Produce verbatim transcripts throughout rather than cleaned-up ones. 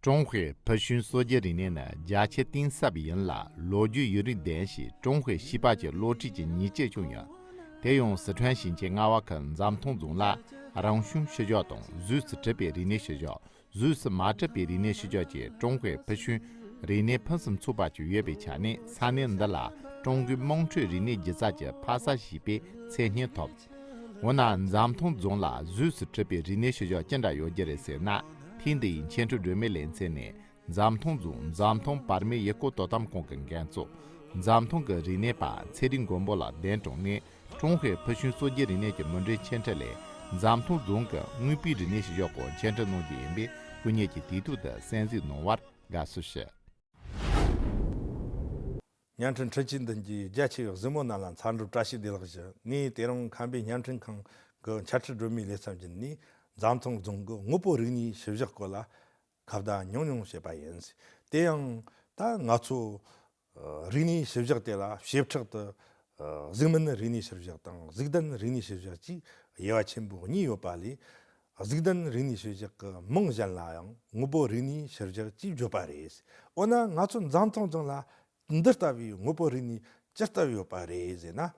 ཀྲུང་ཧྭའི་ཕུ་ཤུན་སོ་བརྒྱད་རིག་གནས་ནི་རྒྱ་ཆེ་གཏིང་ཟབ་ཡིན་ལ། ལོ་རྒྱུས་ཡུན་རིང་ལྡན་ཞིང་ཀྲུང་ཧྭའི་བྱིས་པ་ཀྱི་བློ་གྲོས་ཀྱི་ཉིང་བཅུད་ཀྱང་ཡོད། དེ་ཡང་སི་ཁྲོན་ཞིང་ཆེན་རྔ་བ་ཁུལ་འཛམ་ཐང་རྫོང་ལ་རང་བྱུང་ཤུལ་བཞག་དང་གཟུགས་སུ་གྲུབ་པའི་རིག་གནས་ཤུལ་བཞག་གཟུགས་སུ་མ་གྲུབ་པའི་རིག་གནས་ཤུལ་བཞག་བཅས་ཀྲུང་ཧྭའི་ཕུ་ཤུན་རིག་གནས་ཕུན་སུམ་ཚོགས་པ་ཅིག་ཡོད་པའི་ཆ་ནས། ས་གནས་འདི་ལ་ཀྲུང་གོའི་དམངས་ཁྲོད་རིག་གནས་སྒྱུ་རྩལ་གྱི་ཕ་ས་ཞེས་པའི་མཚན་སྙན་ཐོབ། འོ་ན་འཛམ་ཐང་རྫོང་ལ་གཟུགས་སུ་གྲུབ་པའི་རིག་གནས་ཤུལ་བཞག་ཅི་འདྲ་ཡོད་རྒྱུ་རེད་ཟེར་ན། ཐེངས་འདིའི་འཆད་ཁྲིད་སྒྲོན་མེ་ལེ་ཚན་ནས་འཛམ་ཐང་རྫོང་འཛམ་ཐང་བར་མའི་ཡུལ་སྐོར་དོ་དམ་ཁང་གི་འགན་གཙོ། འཛམ་ཐང་གི་རིག་གནས་པ་ཚེ་རིང་མགོན་པོ་ལགས་གདན་དྲངས་ནས། ཀྲུང་ཧྭའི་ཕུ་ཤུན་སོ་བརྒྱད་རིག་གནས་ཀྱི་མུ་འབྲེལ་འཆད་ཁྲིད་ལས། འཛམ་ཐང་རྫོང་གི་དངོས་པོའི་རིག་གནས་ཤུལ་བཞག་སྐོར་འཆད་ཁྲིད་གནང་རྒྱུ་ཡིན་པས། སྐུ་ཉིད་ཀྱིས་དུས་ཐོག་ཏུ་གསན་གཟིགས་གནང་བར་དགའ་བསུ་ཞུ། བརྙན་འཕྲིན་འཕྲུལ་ཆས་མདུན་གྱི་རྒྱ་ཆེ་བའི་གཟིགས་མོ་རྣམས་ལ་འཚམས་འདྲི་བཀྲ་ཤིས་བདེ་ལེགས་ཞུ། ངས་དེ་རིང་ཁམས་པའི་བརྙན་འཕྲིན་ཁང་གི་འཆད་ཁྲིད་སྒྲོན་མེ་ལེ་ཚན་བརྒྱུད་ནས་འཛམ་ཐང་རྫོང་གི་དངོས་པོ་རིག་གནས་ཤུལ་བཞག་སྐོར་ལ་ཁ་བརྡ་ཉུང་ཉུང་བྱས་པ་ཡིན། དེ་ཡང་ད་ང་ཚོ་ཨ་རིག་གནས་ཤུལ་བཞག་དེ་ལ་བྱེ་བྲག་ཏུ་ཨ་གཟུགས་མིན་རིག་གནས་ཤུལ་བཞག་དང་གཟུགས་ལྡན་རིག་གནས་ཤུལ་བཞག་ཅེས་དབྱེ་བ་ཆེན་པོ་གཉིས་ཡོད་པ་ལས། གཟུགས་ལྡན་རིག་གནས་ཤུལ་བཞག་གི་མིང་གཞན་ལ་ཡང་དངོས་པོ་རིག་གནས་ཤུལ་བཞག་ཅེས་བརྗོད་པ་རེད། འོ་ན་ང་ཚོ་འཛམ་ཐང་རྫོང་ལ་འདི་ལྟ་བུའི་དངོས་པོ་རིག་གནས་ཇི་ལྟ་བུ་ཡོད་པ་རེད་ཟེར་ན།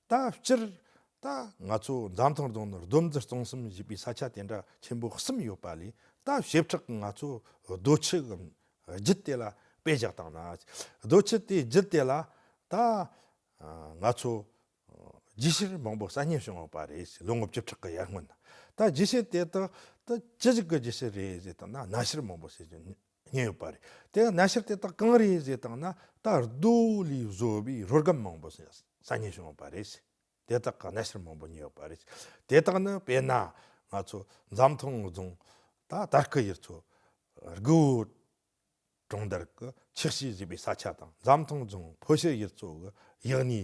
ད་སྤྱིར་ད་ང་ཚོ་འཛམ་ཐང་རྫོང་ནི་རྡོ་རྫིས་གཙང་གསུམ་ཞེས་པའི་ས་ཆ་དེ་འདྲ་ཆེན་པོ་གསུམ་ཡོད་པ་ལས། ད་བྱེ་བྲག་གི་ང་ཚོ་རྡོ་ཆུ་གི་རྒྱུད་དེ་ལ་དཔེ་བཞག་བཏང་ན། རྡོ་ཆུ་དེའི་རྒྱུད་དེ་ལ་ད་ང་ཚོ་རྗེས་ཤུལ་མང་པོ་གསར་རྙེད་བྱུང་ཡོད་པ་རེད། ལོ་ངོ་བཅུ་ཕྲག་གི་ཡར་སྔོན། ད་རྗེས་ཤུལ་དེ་དག་ད་ཅི་ཞིག་གི་རྗེས་ཤུལ་རེད་ཟེར་བཏང་ན། གནའ་ཤུལ་མང་པོ་ཞིག་རྙེད་ཡོད་པ་རེད། དེ་གནའ་ཤུལ་དེ་དག་གང་རེད་ཟེར་བཏང་ན། ད་རྡོ་ལས་བཟོ་བའི་རོལ་སྒམ་མང་པོ་ཞིག་གསར་རྙེད་བྱུང་ཡོད་པ་རེད། དེ་དག་གི་གནའ་ཤུལ་མང་པོ་རྙེད་ཡོད་པ་རེད། དེ་དག་ནི་དཔེར་ན་ང་ཚོ་འཛམ་ཐང་རྫོང་ད་དར་སྐུད་ཡུལ་ཚོ། དགུ་བོ་གྲོང་རྡལ་གྱི་ཆུ་བྱི་ཟེར་བའི་ས་ཆ་དང་། འཛམ་ཐང་རྫོང་ཕོ་བྱི་ཡུལ་ཚོ་གི་ཡག་ནི་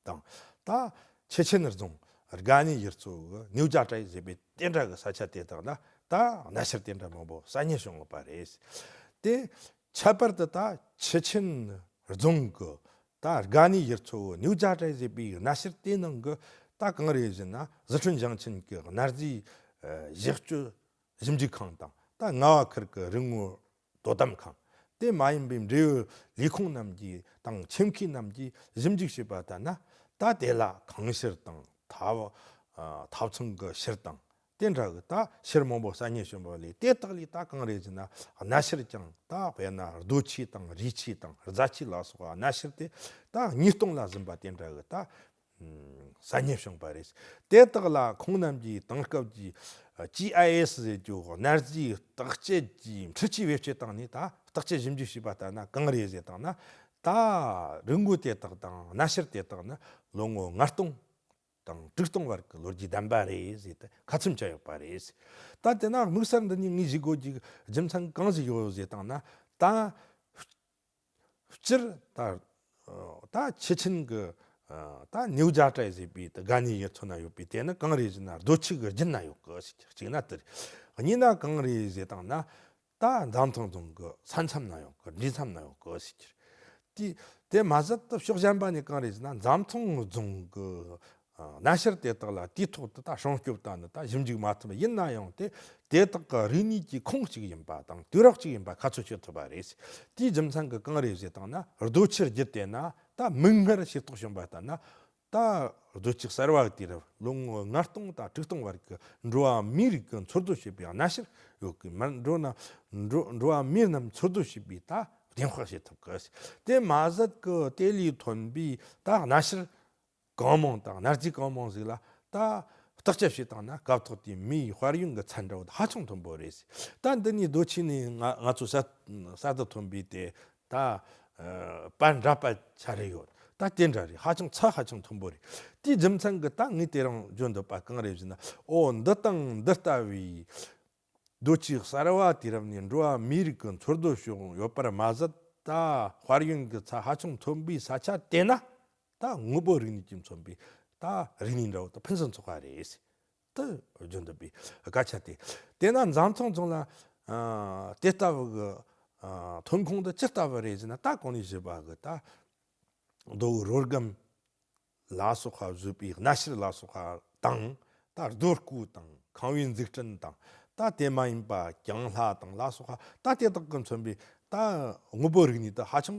དང་། ད་ཆུ་ཆེན་རྫོང་དགའ་ནི་ཡུལ་ཚོ་གི་ནེའུ་ཇཱ་ཀྲའི་ཟེར་བའི་དེ་འདྲ་གི་ས་ཆ་དེ་དག་ལ་ད་གནའ་ཤུལ་དེ་འདྲ་མང་པོ་གསར་རྙེད་བྱུང་ཡོད་པ་རེད། དེ་ཁྱད་པར་དུ་ད་ཆུ་ཆེན་རྫོང་གི་ད་དགའ་ནི་ཡུལ་ཚོ་གི་ནེའུ་ཇཱ་ཀྲའི་ཟེར་བའི་གནའ་ཤུལ་དེ་ནང་གི་ད་གང་རེད་ཟེར་ན། ཟི་ཁྲོན་ཞིང་ཆེན་གྱི་གནའ་རྫས་ཨ་གཞི་བཅོལ་ཞིབ་འཇུག་ཁང་དང་། ད་རྔ་བ་ཁུལ་གྱི་རིག་དངོས་དོ་དམ་ཁང་། དེ་མ་ཡིན་པའི་འབྲེལ་ཡོད་ལས་ཁུངས་རྣམས་ཀྱིས་དང་ཆེད་མཁས་རྣམས་ཀྱིས་ཞིབ་འཇུག་བྱས་པ་ལྟར་ན། ད་དེ་ལ་ཁང་ཤུལ་དང་ཐབ་ཨ་ཐབ་ཚང་གི་ཤུལ་དང་དེ་འདྲ་གི་ད་ཤུལ་མང་པོ་གསར་རྙེད་བྱུང་བ་ལས། དེ་དག་ལས་ད་གང་རེད་ཟེར་ན། གནའ་ཤུལ་ཀྱང་ད་དཔེར་ན་རྡོ་ཆས་དང་རས་ཆས་དང་རྫ་ཆས་ལ་སོགས་པ་གནའ་ཤུལ་དེ་ད་ཉིས་སྟོང་ལ་ཟིན་པ་དེ་འདྲ་གི་ད་གསར་རྙེད་བྱུང་བ་རེད། དེ་དག་ལ་ཁོང་རྣམས་ཀྱིས་དེང་སྐབས་ཀྱི་ཇི་ཨའི་ཨེས་ཟེར་རྒྱུ་གནའ་རྫས་བརྟག་དཔྱད་ཀྱི་འཕྲུལ་ཆས་བེད་སྤྱོད་བཏང་ནས་ད་བརྟག་དཔྱད་ཞིབ་འཇུག་བྱས་པ་ལྟར་ན་གང་རེད་ཟེར་བཏང་ན། ད་རི་མགོ་དེ་དག་དང་གནའ་ཤུལ་དེ་དག་ནི་ལོ་ངོ་ལྔ་སྟོང་དང་དྲུག་སྟོང་བར་གྱི་ལོ་རྒྱུས་ལྡན་པ་རེད་ཟེར་ཏེ་ཁ་ཚོན་བཅད་ཡོད་པ་རེད། ད་དེ་ན་དམིགས་བསལ་འདི་ནས་ངས་ཞུ་དགོས་ཀྱི་རྒྱུ་མཚན་གང་ཞིག་ཡོད་ཟེར་བཏང་ན། ད་སྤྱིར་ད་ད་ཆུ་ཆེན་གྱི་ད་ནེའུ་ཇཱ་ཀྲའི་ཟེར་བའི་ད་དགའ་ནི་ཡུལ་ཚོ་ན་ཡོད་པའི་དེ་ནི་གང་རེད་ཟེར་ན། རྡོ་ཆུ་གི་རྒྱུད་ན་ཡོད་གི་ཟེར། གཅིག་ན་དེ་རེད། གཉིས་ན་གང་རེད་ཟེར་བཏང་ན། ད་འཛམ་ཐང་རྫོང་གི་ས་མཚམས་ན་ཡོད་གི། འབྲེལ་མཚམས་ན་ཡོད་གི་ཟེར་གྱི་རེད། དེ་དེ་མ་ཟད་དུ་ཕྱོགས་གཞན་པ་ནས་གང་རེད་ཟེར་ན། འཛམ་ཐང་རྫོང་གི་ཨ་གནའ་ཤུལ་དེ་དག་ལ་དུས་ཐོག་ཏུ་ད་སྲུང་སྐྱོབ་དང་ནི་ད་ཞིབ་འཇུག་མ་ཐུབ་པ་ཡིན་ན་ཡང་། དེ་དེ་དག་གི་རིག་གནས་ཀྱི་ཁོངས་གཅིག་ཡིན་པ་དང་དུས་རབས་གཅིག་ཡིན་པ་ཁ་ཚོན་གཅོད་ཐུབ་པ་རེད། དེའི་རྒྱུ་མཚན་གྱིས་གང་རེད་ཟེར་བཏང་ན། རྡོ་ཆུ་རྒྱུད་དེ་ན་ད་མིག་སྔར་ཤེས་རྟོགས་བྱུང་བ་ལྟར་ན། ད་རྡོ་ཆུ་གསར་བ་དུས་རབས་ལོ་ངོ་ལྔ་སྟོང་དང་དྲུག་སྟོང་བར་གྱི་འགྲོ་བ་མིའི་རིགས་ཀྱིས་འཚོ་སྡོད་བྱེད་པའི་གནའ་ཤུལ་ཡོད་གི། མར་འགྲོ་ན་འགྲོ་འགྲོ་བ་མི་རྣམས་འཚོ་སྡོད་བྱེད་པའི་ད་བདེན་དཔང་བྱེད་ཐུབ་གི། དེ་མ་ཟད་ཀྱི་དེ་ལས་ཐོན་པའི་ད་གནའ་ཤུལ་གང་མང་དང་གནའ་རྫས་གང་མང་ཞིག་ལ་ད་བརྟག་དཔྱད་བྱས་བཏང་ན། སྐབས་ཐོག་དེའི་མིའི་དཔལ་ཡོན་གྱི་ཚད་འདྲ་བོ་ཧ་ཅང་མཐོན་པོ་རེད། ད་འདི་ནས་རྡོ་ཆུ་ནས་ང་ང་ཚོ་གསར་གསར་དུ་ཐོན་པའི་དེ་ད་ཨ་པར་འདྲ་པར་ཆ་རེ་ཡོད། ད་དེ་འདྲ་རེད། ཧ་ཅང་ཚད་ཧ་ཅང་མཐོན་པོ་རེད། དེའི་རྒྱུ་མཚན་གྱིས་ད་ངས་དེ་རིང་བརྗོད་འདོད་པ་གང་རེད་ཟེར་ན། ཨོ་འདི་དང་འདི་ལྟ་བུའི་རྡོ་ཆུ་གསར་བ་དུས་རབས་ནས་འགྲོ་བ་མིའི་རིགས་ཀྱིས་འཚོ་སྡོད་བྱུང་ཡོད་པར་མ་ཟད། ད་དཔལ་ཡོན་གྱི་ཚད་ཧ་ཅང་མཐོན་པོའི་ས་ཆ་དེ་ན་ད་དངོས་པོ་རིག་གནས་ཀྱིས་མཚོན་པའི་ད་རིག་གནས་འདྲ་བོ་ད་ཕུན་སུམ་ཚོགས་པ་རེད། དུ་བརྗོད་འདོད་པའི་སྐད་ཆ་དེ། དེས་ན་འཛམ་ཐང་རྫོང་ལ་ཨ་དེ་ལྟ་བུ་གི་ཨ་ཐོན་ཁུངས་དེ་ཅི་ལྟ་བུ་རེད་ཟེར་ན། ད་གོང་ནས་ཞུས་པ་གི་ད་རྡོ་བོའི་རོལ་སྒམ་ལ་སོགས་པ་བཟོས་པའི་གནའ་ཤུལ་ལ་སོགས་པ་དང་། ད་རྡོ་བརྐོས་དང་ཁང་བའི་འཛུགས་སྐྲུན་དང་ ད་དེ་མ་ཡིན་པ་གྱང་ལྷ་དང་ལ་སོགས་པ་ད་དེ་དག་གིས་མཚོན་པའི་ད་དངོས་པོ་རིག་གནས་དེ་ཧ་ཅང་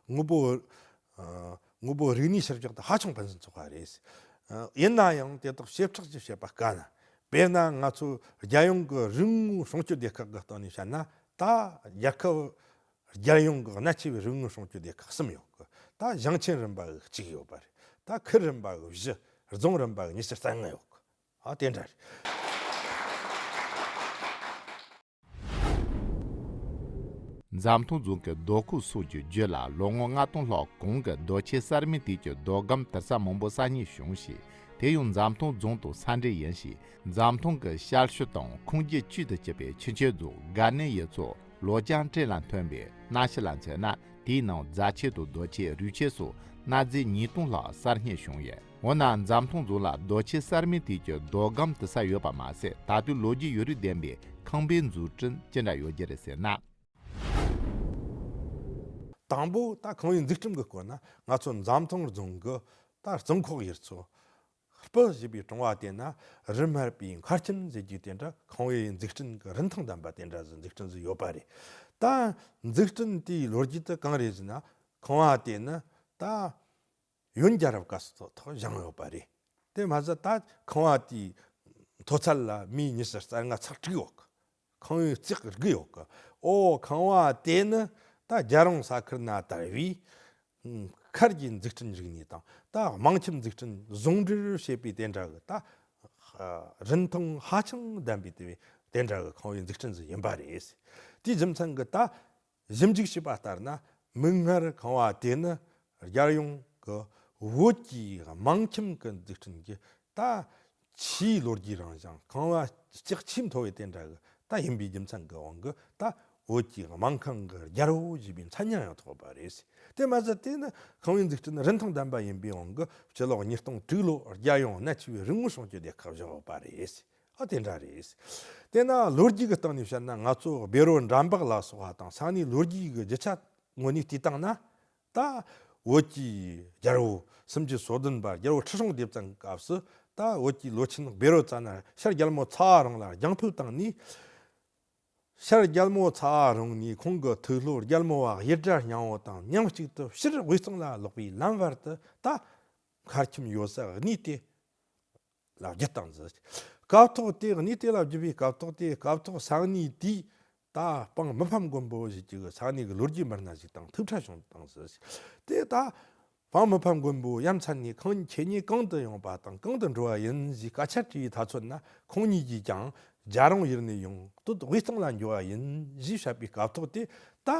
དངོས་པོ་ཨ་དངོས་པོ་རིག་གནས་ཤུལ་བཞག་དེ་ཧ་ཅང་ཕུན་སུམ་ཚོགས་པ་རེད། ཨ་ཡིན་ན་ཡང་དེ་དག་བྱེ་བྲག་ཅིག་བཤད་པ་དཀའ་ན། དཔེར་ན་ང་ཚོ་རྒྱལ་ཡོངས་ཀྱི་རིག་དངོས་སྲུང་སྐྱོབ་སྡེ་ཁག་གི་སྟེང་ནས་བཤད་ན། ད་རྒྱལ་ཁབ་རྒྱལ་ཡོངས་ཀྱི་གནད་ཆེ་བའི་རིག་དངོས་སྲུང་སྐྱོབ་སྡེ་ཁག་གསུམ་ཡོད་གི། ད་ཞིང་ཆེན་རིམ་པ་གི་གཅིག་ཡོད་པ་རེད། ད་ཁུལ་རིམ་པ་གི་བཞི། རྫོང་རིམ་པ་གི་ཉི་ཤུ་རྩ་ལྔ་ཡོད་གི། ཨ་དེ་འདྲ་རེད། འཛམ་ཐང་རྫོང་གི་རྡོ་ཁོག་སོགས་ཀྱི་རྒྱུད་ལ་ལོ་ངོ་ལྔ་སྟོང་ལྷག་གོང་གི་རྡོ་ཆས་གསར་མའི་དུས་ཀྱི་རྡོ་སྒམ་དུར་ས་མང་པོ་གསར་རྙེད་བྱུང་ཞིང་། དེ་ཡང་འཛམ་ཐང་རྫོང་དང་ས་འབྲེལ་ཡིན་ཞིང་། འཛམ་ཐང་གི་ཤར་ཕྱོགས་དང་ཁུངས་རྒྱུད་བཅུད་དུ་གྱུར་པའི་ཆུ་ཆེན་རྫོང་དགའ་གནས་ཡུལ་ཚོ་ལོ་ལྗང་སྤྲེལ་ལ་ཐོན་པའི་གནམ་གཤིས་ལ་མཚོན་ན། དེའི་ནང་རྫ་ཆས་དང་རྡོ་ཆས། རུས་ཆས་སོགས་གནའ་རྫས་ཉིས་སྟོང་ལྷག་གསར་རྙེད་བྱུང་ཡོད། འོ་ན་འཛམ་ཐང་རྫོང་ལ་རྡོ་ཆས་གསར་མའི་དུས་ཀྱི་རྡོ་སྒམ་དུར་ས་ཡོད་པ་མ་ཟད། ད་དུང་ལོ་རྒྱུས་ཡུན་རིང་ལྡན་པའི་ཁང་པའི་འཛུགས་སྐྲུན་ཅི་འདྲ་ཡོད་རྒྱུ་རེད་ཟེར་ན། དང་པོ་ད་ཁང་པའི་འཛུགས་སྐྲུན་གྱི་སྐོར་ན། ང་ཚོ་འཛམ་ཐང་རྫོང་གི་ད་རྩེ་ཁོག་ཡུལ་ཚོ། སྤུ་ཞེས་པའི་གྲོང་བ་དེ་ན་རི་སྨད་པའི་མཁར་ཁྱིམ་ཟེར་རྒྱུ་དེ་འདྲ། ཁང་པའི་འཛུགས་སྐྲུན་གྱི་རིན་ཐང་ལྡན་པ་དེ་འདྲ་ཟིག་འཛུགས་སྐྲུན་ཟིག་ཡོད་པ་རེད། ད་འཛུགས་སྐྲུན་དེའི་ལོ་རྒྱུས་དེ་གང་རེད་ཟེར་ན། ཁང་བ་དེ་ནི་ད་ཡོན་རྒྱལ་རབས་སྐབས་སུ་ཐོག་བཞེངས་ཡོད་པ་རེད། དེ་མ་ཟད་ད་ཁང་བ་དེའི་མཐོ་ཚད་ལ་མི་ཉི་ཤུ་རྩ་ལྔ་ཚེག་དྲུག་ཡོད་གི། ཁང་པའི་ཚེག་དགུ་ཡོད་གི། ཨོ་ཁང་བ་དེ་ནི་ད་རྒྱལ་རོང་ས་ཁུལ་ན་དར་བའི་མཁར་གྱི་འཛུགས་སྐྲུན་རིག་གནས་དང་། ད་རྨང་ཁྱིམ་འཛུགས་སྐྲུན་ཟུང་འབྲེལ་བྱས་པའི་དེ་འདྲ་གི་ད་རིན་ཐང་ཧ་ཅང་ལྡན་པའི་དེ་བའི་དེ་འདྲ་གི་ཁང་པའི་འཛུགས་སྐྲུན་ཟིག་ཡིན་པ་རེད། དེའི་རྒྱུ་མཚན་གྱིས་ད་ཞིབ་འཇུག་བྱས་པ་ལྟར་ན། མིག་སྔར་ཁང་བ་དེ་ནི་རྒྱལ་ཡོངས་ཀྱི་བོད་ཀྱི་རྨང་ཁྱིམ་གྱི་འཛུགས་སྐྲུན་གྱི་ད་ཆེས་ལོ་རྒྱུས་རིང་ཞིང་། ཁང་བ་ལྕགས་ཆས་མཐོ་བའི་དེ་འདྲ་གི་ད་ཡིན་པའི་རྒྱུ་མཚན་གྱི་དབང་གིས། ད་བོད་ཀྱི་རྨང་ཁང་གི་རྒྱལ་པོ་ཞེས་པའི་མཚན་སྙན་ཡང་ཐོབ་པ་རེད། དེ་མ་ཟད་དེ་ནི་ཁང་པའི་འཛུགས་སྐྲུན་རིན་ཐང་ལྡན་པ་ཡིན་པའི་དབང་གིས་སྤྱི་ལོ་ཉིས་སྟོང་དྲུག་ལོར་རྒྱལ་ཡོངས་གནད་ཆེ་བའི་རིག་དངོས་སྲུང་སྐྱོབ་སྡེ་ཁག་བཞག་ཡོད་པ་རེད། ཨ་དེ་འདྲ་རེད། དེ་ན་ལོ་རྒྱུས་ཀྱི་སྟེང་ནས་བཤད་ན། ང་ཚོ་བཻ་རོ་འདྲ་འབག་ལ་སོགས་པ་དང་ས་གནས་ལོ་རྒྱུས་ཀྱི་རྒྱུ་ཆ་དངོས་གནས་བལྟས་བཏང་ན། ད་བོད་ཀྱི་རྒྱལ་པོ་སུམ་ཅུ་སོ་བདུན་པ་རྒྱལ་པོ་ཁྲི་སྲོང་ལྡེ་བཙན་སྐབས་སུ། ད་བོད་ཀྱི་ལོ་ཆེན་བཻ་རོ་ཙ་ན་ཤར་རྒྱལ་མོ་ཚ་བ་རོང་ལ་རྒྱང་ཕུད་བཏང་ནས། ཤར་རྒྱལ་མོ་ཚ་བ་རོང་ནས་ཁོང་གི་ཐུགས་སློབ་རྒྱལ་མོ་བ་གཡུ་སྒྲ་སྙིང་པོ་དང་མཉམ་གཅིག་ཏུ་ཕྱིར་དབུས་གཙང་ལ་ལོག་པའི་ལམ་བར་དུ། ད་མཁར་ཁྱིམ་ཡོད་ས་གནས་དེ་ལ་བརྒྱུད་བཏང་ཟིག། སྐབས་ཐོག་དེ་གནས་དེ་ལ་བརྒྱུད་པའི་སྐབས་ཐོག་དེ། སྐབས་ཐོག་ས་གནས་དེའི་ད་སྤང་མི་ཕམ་མགོན་པོ་ཞེས་ཀྱི་ས་གནས་ཀྱི་ལོ་རྒྱུས་མི་སྣ་ཞིག་དང་ཐུག་འཕྲད་བྱུང་བཏང་ཟིག། དེ་ད་སྤང་མི་ཕམ་མགོན་པོ་ཡ་མཚན་ནས་ཁོང་ཁྱེད་གཉིས་གང་དུ་ཡོང་པ་དང་གང་དུ་འགྲོ་བ་ཡིན་ཞེས་སྐད་ཆ་དྲིས་པའི་ཐ་ཚོད་ན། ཁོང་གཉིས་ཀྱིས་ཀྱང་རྒྱལ་རོང་ཡུལ་ནས་ཡོང་སྟོད་དབུས་གཙང་ལ་འགྱོ་བ་ཡིན་ཞེས་བཤད་པའི་སྐབས་ཐོག་དེ། ད་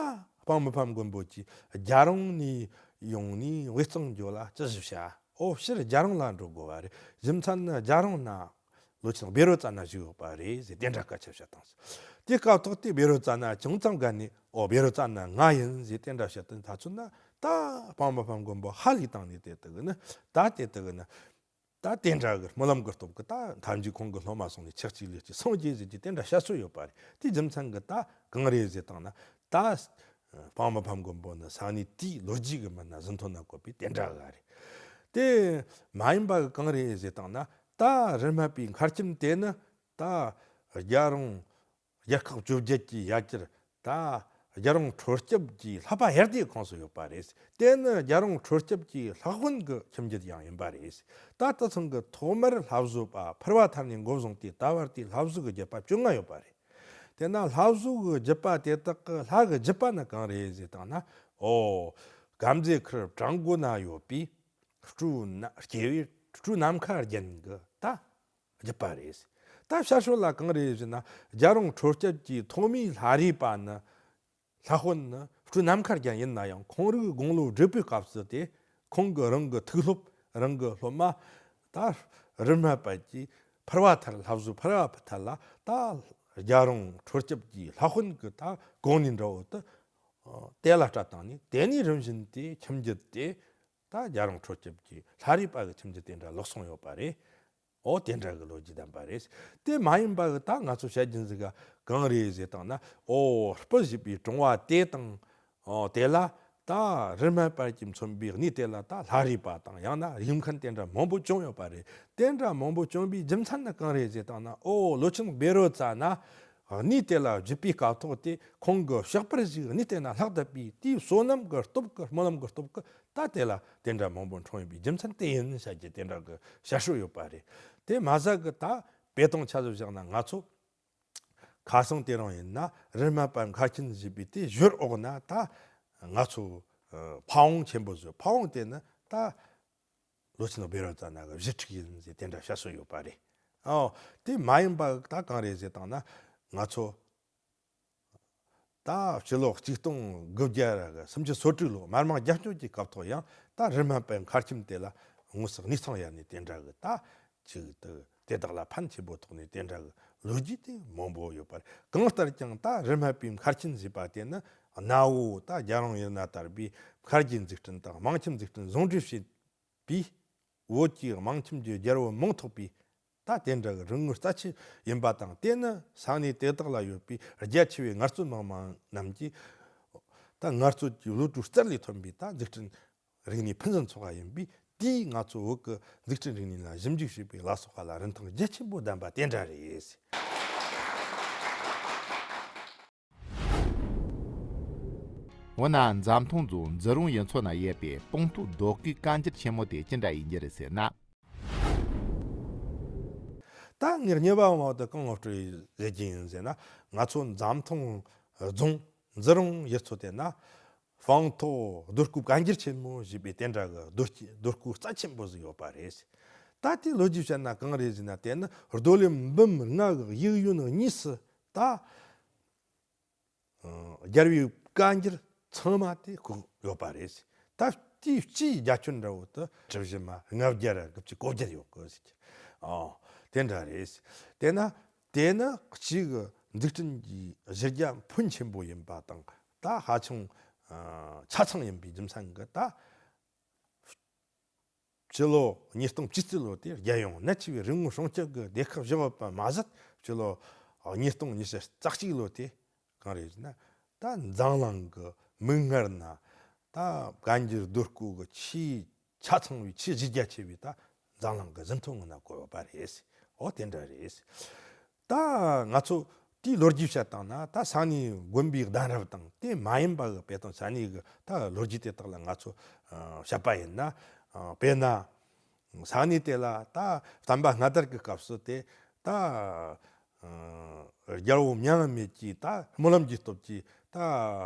སྤང་མི་ཕམ་མགོན་པོ་གྱིས་རྒྱལ་རོང་ནས་ཡོང་ནས་དབུས་གཙང་འགྱོ་ལ་ཅི་ཞིག་བྱ། ཨོ་ཕྱིར་རྒྱལ་རོང་ལ་འགྲོ་དགོས་པ་རེད། རྒྱུ་མཚན་ནི་རྒྱལ་རོང་ན་ལོ་ཆེན་བཻ་རོ་ཙ་ན་བཞུགས་ཡོད་པ་རེད་ཟེར་དེ་འདྲ་སྐད་ཆ་བཤད་བཏང་ཟིག། དེ་སྐབས་ཐོག་དེ་བཻ་རོ་ཙ་ན་ཅུང་ཙམ་དགའ་ནས། ཨོ་བཻ་རོ་ཙ་ན་ང་ཡིན་ཟེར་དེ་འདྲ་བཤད་དུས་ཐ་ཚོད་ན། ད་སྤང་མི་ཕམ་མགོན་པོ་ཧ་ལས་བཏང་ནས། དེ་དག་ནི་ད་དེ་དག་ནི་ད་དེ་འདྲ་གི་སྨོན་ལམ་གྱི་སྟོབས་ཀྱིས་ད་མཐའ་མཇུག་ཁོང་གི་སློབ་མ་སོང་ནས་ཆག་ཅིག་ལས་ཅིག་སངས་རྒྱས་ཟེར་གྱི་དེ་འདྲ་བཤད་སྲོལ་ཡོད་པ་རེད། དེ་རྒྱུ་མཚན་གྱིས་ད་གང་རེད་ཟེར་བཏང་ན། ད་སྤང་མི་ཕམ་མགོན་པོ་ནི་ས་གནས་དེའི་ལོ་རྒྱུས་ཀྱི་མི་སྣ་ཟིན་ཐོ་ན་བཀོད་པའི་དེ་འདྲ་ག་རེད། དེ་མ་ཡིན་པ་གི་གང་རེད་ཟེར་བཏང་ན། ད་རི་སྨད་པའི་མཁར་ཁྱིམ་དེ་ནི་ད་རྒྱལ་རོང་རྒྱལ་ཁག་བཅོ་བརྒྱད་ཀྱི་ཡ་གྱལ། ད་རྒྱལ་རོང་ཁྲོད་སྐྱབས་ཀྱི་ལྷ་པ་ཡར་དེའི་ཁོངས་སུ་ཡོད་པ་རེད། དེ་ནི་རྒྱལ་རོང་ཁྲོད་སྐྱབས་ཀྱི་ལྷ་དཔོན་གྱི་ཁྱིམ་རྒྱུད་ཡང་ཡིན་པ་རེད། ད་དེ་ཚང་གི་ཐོག་མར་ལྷ་བཟོ་པ་ཕུར་བ་ཐར་ནས་འགོ་བཟུང་སྟེ་ད་བར་དུ་ལྷ་བཟོ་གི་བརྒྱུད་པ་བཅོ་ལྔ་ཡོད་པ་རེད། དེ་ན་ལྷ་བཟོ་གི་བརྒྱུད་པ་དེ་དག་གི་ལྷ་གི་བརྒྱུད་པ་ནི་གང་རེད་ཟེར་བཏང་ན། ཨོ་དཀར་མཛེས་ཁུལ་བྲག་མགོ་ན་ཡོད་པའི་སྤྲེའུ་ན་སྐྱེ་བོའི་སྤྲེའུ་ནམ་མཁའ་རྒྱན་གྱི་ད་བརྒྱུད་པ་རེད། ད་བཤད་སྲོལ་ལ་གང་རེད་ཟེར་ན། རྒྱལ་རོང་ཁྲོད་སྐྱབས་ཀྱི་ཐོག་མའི་ལྷ་རིས་པ་ནི། ལྷ་དཔོན་ནི་སྤྲེའུ་ནམ་མཁའ་རྒྱན་ཡིན་ན་ཡང་། ཁོང་རིགས་དགུང་ལོ་བགྲེས་པོའི་སྐབས་སུ་དེ་ཁོང་གི་རང་གི་ཐུགས་སློབ་རང་གི་སློབ་མ་ད་རི་སྨད་པ་གྱི་ཕུར་བ་ཐར། ལྷ་བཟོ་ཕུར་བ་ཐར་ལ་ད་རྒྱལ་རོང་ཁྲོད་སྐྱབས་ཀྱི་ལྷ་དཔོན་གྱི་ད་གོ་གནས་འདྲ་བོ་དེ་དེ་ལ་སྤྲད་བཏང་ནས། དེ་ནས་རིམ་བཞིན་དེ་ཁྱིམ་རྒྱུད་དེ་ད་རྒྱལ་རོང་ཁྲོད་སྐྱབས་ཀྱི་ལྷ་རིས་པ་གི་ཁྱིམ་རྒྱུད་དེ་འདྲ་ལོག་སོང་ཡོད་པ་རེད། ཨོ་དེ་འདྲ་གི་ལོ་རྒྱུས་ལྡན་པ་རེད། དེ་མ་ཡིན་པ་གི་ད་ང་ཚོ་བཤད་རྒྱུ་ཟིག་ག་གང་རེད་ཟེར་བཏང་ན། ཨོ་སྤུ་ཞེས་པའི་གྲོང་བ་དེ་དང་། ཨོ་དེ་ལ་ ད་རིལ་སྨན་པ་གིས་མཚོན་པའི་གནས་དེ་ལ་ད་ལྷ་རས་པ་དང་ཡང་ན་ཡུལ་མཁན་དེ་འདྲ་མང་པོ་བྱུང་ཡོད་པ་རེད། དེ་འདྲ་མང་པོ་བྱུང་བའི་རྒྱུ་མཚན་ནི་གང་རེད་ཟེར་བཏང་ན། ཨོ་ལོ་ཆེན་བཻ་རོ་ཙ་ན་གནས་དེ་ལ་བཞུགས་པའི་སྐབས་ཐོག་དེ་ཁོང་གི་ཞགས་པར་ཞིག་གནས་དེ་ན་ལྷག་བསྡད་པའི་དེའི་བསོད་ནམས་ཀྱི་སྟོབས་ཀྱིས་སྨོན་ལམ་གྱི་སྟོབས་ཀྱིས་ད་དེ་ལ་དེ་འདྲ་མང་པོ་འཁྲུངས་ཡོད་པའི་རྒྱུ་མཚན་དེ་ཡིན་བཤད་རྒྱུ་དེ་འདྲ་གི་བཤད་སྲོལ་ཡོད་པ་རེད། དེ་མ་ཟད་གི་ད་དཔེ་དང་ཆ་བཞག་ན་ང་ཚོ་ཁ་སང་དེ་རིང་ཡིན་ན་རིལ་སྨན་པ་མཁར་ཆེན་ཞེས་པའི་དེ་ཞོལ་འོག་ན་ད་ང་ཚོ་ཕ་བོང་ཆེན་པོ་བཟོས། ཕ་བོང་དེ་ནི་ད་ལོ་ཆེན་བཻ་རོ་ཙ་ན་གི་བཞུགས་ཁྲི་ཡིན་ཟེར་དེ་འདྲ་བཤད་སྲོལ་ཡོད་པ་རེད། ཨོ་དེ་མ་ཡིན་པ་ད་གང་རེད་ཟེར་བཏང་ན། ང་ཚོ་ད་སྤྱི་ལོ་གཅིག་སྟོང་དགུ་བརྒྱ་སུམ་ཅུ་སོ་དྲུག་ལོ་དམར་དམག་རྒྱལ་སྐྱོང་གི་སྐབས་ཐོག་ཡང་ད་རིལ་སྨན་པའི་མཁར་ཆེན་དེ་ལ་དངོས་སུ་གནས་ཚང་ཡར་ནས་དེ་འདྲ་གི་ད་ཅིག་ཏུ་དེ་དག་ལ་ཕན་ཆེན་པོ་ཐོགས་ནས་དེ་འདྲ་གི་ལོ་རྒྱུས་དེ་མང་པོ་ཡོད་པ་རེད། གང་ལྟར་ཀྱང་ད་རིལ་སྨན་པའི་མཁར་ཆེན་ཟེར་བ་དེ་ནི་གནའ་བོ་ད་རྒྱལ་རོང་ཡུལ་ན་དར་བའི་མཁར་གྱི་འཛུགས་སྐྲུན་དང་དམངས་ཁྱིམ་འཛུགས་སྐྲུན་ཟུང་འབྲེལ་བྱས་པའི་བོད་ཀྱི་དམངས་ཁྱིམ་གྱི་རྒྱལ་པོ་མང་ཐོག་པའི་ད་དེ་འདྲ་གི་རིག་དངོས་རྩ་ཆེ་ཡིན་པ་དང་། དེ་ནི་ས་གནས་དེ་དག་ལ་ཡོད་པའི་རྒྱ་ཆེ་བའི་ངལ་རྩོལ་མི་མང་རྣམས་ཀྱིས་ད་ངལ་རྩོལ་གྱི་བློ་གྲོས་རྩལ་ལས་ཐོན་པའི་ད་འཛུགས་སྐྲུན་རིག་གནས་ཕུན་སུམ་ཚོགས་པ་ཡིན་པས། དེས་ང་ཚོ་བོད་ཀྱི་འཛུགས་སྐྲུན་རིག་གནས་ལ་ཞིབ་འཇུག་བྱེད་པའི་ལ་སོགས་པ་ལ་རིན་ཐང་རྒྱ་ཆེན་པོ་ལྡན་པ་དེ་འདྲ་རེད། འོ་ན་འཛམ་ཐང་རྫོང་འཛི་རོང་ཡུལ་ཚོ་ན་ཡོད་པའི་སྤང་ཐོག་རྡོ་སྐུའི་བཀའ་འགྱུར་ཆེན་མོ་དེ་ཅི་འདྲ་ཡིན་རྒྱུ་རེད་ཟེར་ན། ད་ངས་གཉིས་པ་འོག་ཏུ་གང་ངོ་སྤྲོད་བྱེད་ཀྱི་ཡིན་ཟེར་ན། ང་ཚོ་འཛམ་ཐང་རྫོང་འཛི་རོང་ཡུལ་ཚོ་དེ་ན་སྤང་ཐོག་རྡོ་སྐུ་བཀའ་འགྱུར་ཆེན་མོ་ཞེས་པའི་དེ་འདྲ་གི་རྡོ་སྐུ་རྡོ་སྐུ་རྩ་ཆེན་པོ་ཟིག་ཡོད་པ་རེད། ད་དེའི་ལོ་རྒྱུས་བཤད་ན་གང་རེད་ཟེར་ན། དེ་ནི་རྡོ་ལེབ་འབུམ་ལྔ་གི་དབྱིག་གཡོན་གཉིས་སུ་ད་རྒྱལ་བའི་བཀའ་འགྱུར་ཚང་མ་དེ་བཀོད་ཡོད་པ་རེད། ད་དེའི་སྤྱིའི་རྒྱ་ཁྱོན་འདྲ་བོ་དུ་གྲུ་བཞི་མ་ལྔ་བརྒྱ་ར་དགུ་བཅུ་གོ་བརྒྱད་ཡོད་གི་ཟེར་གི། ཨོ་དེ་འདྲ་རེད། དེ་ན་དེ་ནི་གཅིག་གི་འཛུགས་སྐྲུན་གྱི་གཞི་རྒྱ་ཕོན་ཆེན་པོ་ཡིན་པ་དང་། ད་ཧ་ཅང་ཆ་ཚང་ཡིན་པའི་རྒྱུ་མཚན་གྱིས་ད་སྤྱི་ལོ་ཉིས་སྟོང་བཅུ་གཅིག་ལོ་དེ་རྒྱལ་ཡོངས་གནའ་ཆེ་བའི་རིག་དངོས་སྲུང་སྐྱོབ་ཀྱི་སྡེ་ཁག་བཞག་ཡོད་པ་མ་ཟད། སྤྱི་ལོ་ཉིས་སྟོང་ཉི་ཤུ་རྩ་གཅིག་ལོ་དེ་གང་རེད་ཟེར་ན། ད་འཛམ་གླིང་གི་མིག་སྔར་ན་ད་བཀའ་འགྱུར་རྡོ་སྐུ་གི་ཆེས་ཆ་ཚང་བའི་ཆེས་གཞི་རྒྱ་ཆེ་བའི་ད་འཛམ་གླིང་གི་ཟིན་ཐོ་ངོས་ན་བཀོད་ཡོད་པ་རེད། ཨོ་དེ་འདྲ་རེད། ད་ང་ཚོ་དེའི་ལོ་རྒྱུས་བཤད་བཏང་ན། ད་ས་གནས་དགོན་པའི་གདན་རབས་དང་དེ་མ་ཡིན་པ་གི་དཔེ་དང་ས་གནས་ཀྱི་ད་ལོ་རྒྱུས་དེ་དག་ལ་ང་ཚོ་ཨ་བཤད་པ་ཡིན་ན། ཨ་དཔེར་ན་ས་གནས་དེ་ལ་ད་བསྟན་པ་སྔ་དར་གྱི་སྐབས་སུ་དེ་ད་ཨ་རྒྱལ་པོ་མྱ་ངན་མེད་ཀྱིས་ད་སྨོན་ལམ་གྱི་སྟོབས་ཀྱིས་ད་